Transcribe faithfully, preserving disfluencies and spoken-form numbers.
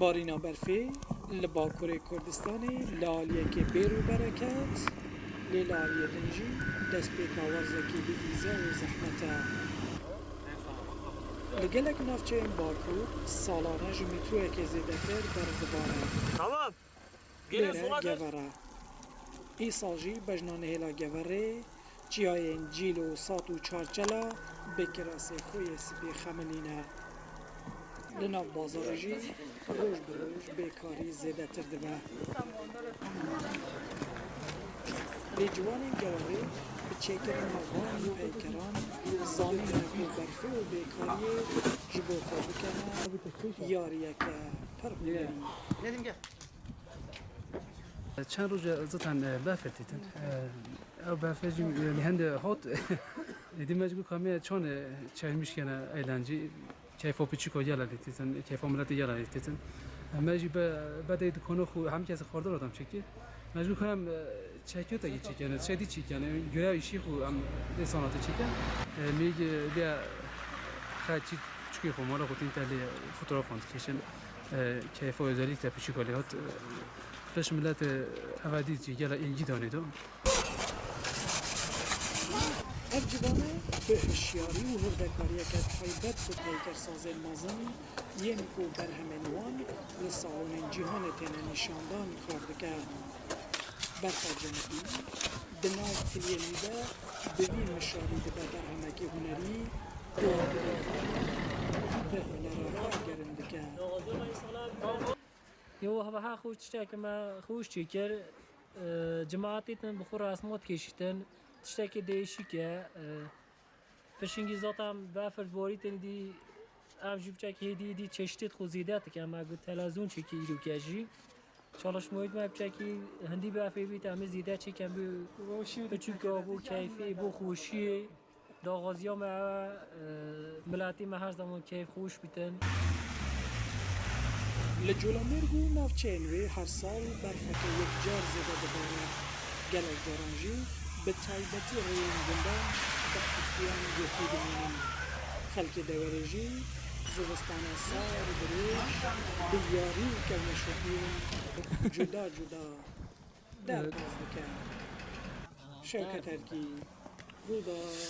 Barîna berfê li Bakurê Kurdistanê li aliyekê bêr û bereket, lê li aliyê din jî destpêka werzekî bi îze û zehmet e. Li gelek navçeyên Bakur salane ji mîtroyekê zêdetir berf dibare. Tamam. Lêre gevere. Îsal jî bejna nihêla geverê, çiyayên Cîl û Sat û Çarçela bi kirasê xwe yê spî xemilîne. Li nav bazarê jî roj bi roj bêkarî zêdetir dibe. Lê ciwanên geverê bi çêkirina van peykeran zanîne ku berfê û bêkariyê ji bo xwe bikene yariyeke pir hunerî. Çend roje zaten, e, berf tîtin. E, ew berfê jî, e, li hende hot. Êdî me ji ku kamê çon, e, çaymiş kene eylencî. Keyfa piçîko yela lê tîtin, keyfa miletê yela lê tîtin. E, me jî be, bedey dikano xwe hem kesê xwardar adam çekî. Me ji ku em, e, çekiyotekî çekene, çedî çekene, görev işî xwe em lê sanatê çeken. E, me lê xeçî piçikê xwe mala xwe tîn te lê fotografan dikêşin. E, keyfa özellikle piçîko lê hat. E, Piş milletê evadî jî gela ilgi danê do. Ev civane bi hişyarî û hirdekariyeke taybet bi peykersazên mezin yên ku berhemên wan li salonên cîhanê têne nîşandan kar dike. Berfa Cenebî di nav kiliyê wî de bi vî mişarî dibe berhemekî hunerî ku bi hunera xwe germ dike. Yo, hava ha xwe tiştekî me xweş çêkir. E, Cemaatê din bi xwe resmot kêşîtin. Tiştekî değişik e. E, Pişingî zaten befir borîtin dî, em jî biçek hêdî dî çeşitê xwe zêde dike. Me got televîzyon çêkî îro ke jî. Çalışmayî me biçekî hindî befê bît, em ê zêde çêkin bi piçûka bo keyfê, bo xweşiyê. Daxwaziya me ew e, e, miletî me her zaman keyfxweş bitin. Li Colemêrg û navçeyên wê her sal berfeke yekcar zêde dibare. Gelek caran jî bi taybetî rêyên gundan bi heftiyan yekî dimînin. Xelkê deverê jî zivistana sar dirêj bi yarî û kevneşopiyên cuda cuda derbas dike. Şewket Erkî, Rûdawê.